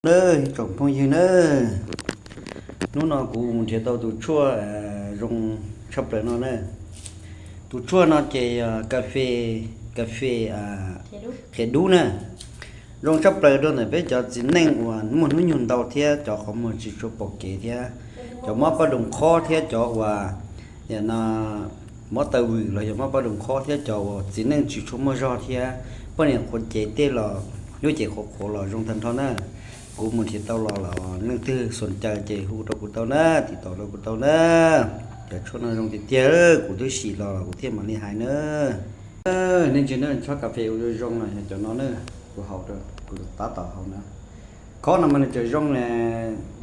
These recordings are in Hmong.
Ib tsoom phooj ywg na, hnub no kuv mus nrhiav tau tus tshuaj zoo tshaj plaws no na. Tus tshuaj no ces yog kas fes, kas fes qhiav dub na. Zoo tshaj plaws rau ntawm peb cov txiv neej uas muaj hnub nyoog ntau thiab cov qhov muag tsis tshua pom kev thiab cov mob paj doos qhob thiab cov uas mob taw vwm los yog mob paj doos qhob thiab cov uas txiv neej tsis tshua muaj zog thiab poj niam qhuav cev tej los lub cev qhuav qhuav los zoo tag nrho na. Kuv mus nrhiav tau los los leej twg xus ncaws ces hu rau kuv tau na, tiv tauj rau kuv tau na. Cov tshuaj no zoo tiag tiag, kuv twb sim los kuv thiaj mam li hais na. Nej ntsia na, tshuaj kas fes uas zoo zoo no yog cov no na, kuv haus, kuv tab tom haus na. Khob no mas nws tseem zoo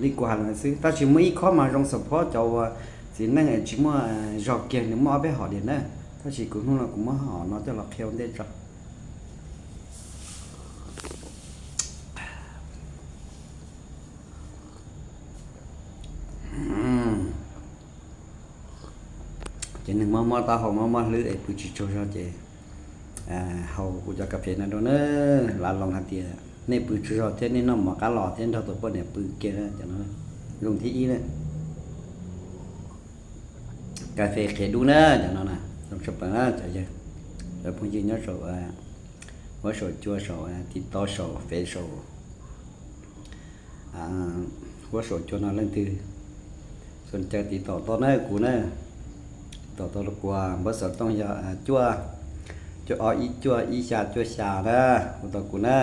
li kuv hais ntawd xwb, tab sis muaj ib khob mas zoo xav phob cov uas txiv neej tsis muaj zog kiag, nws muaj ob peb hom diam na. Tab sis kuv hnub no kuv muab hom no coj los qhia ua ntej tso. Ces neeg mob mob taub hau mob mob hlwb es pw tsis tsaug zog ces haus kuv cov kas fes no rau na. Lav loo hais tias nej pw tsaug zog thiab nej noj mov qab los thiab nrog tus poj niam pw kiag na, cov no zoo thib ib na. Kas fes qhiav dub na, cov no na zoo tshaj plaws na cov yawg, cov phooj ywg nyob saum, huab saum cua saum, tiv tauj saum, fev saum, huab saum cua no leej twg xus ncaws tiv tauj tau na kuv na. Tiv tauj tau rau kuv, npawb xov tooj yog cuaj, cuaj ob ib cuaj ib xya cuaj xya na, hu tau kuv na.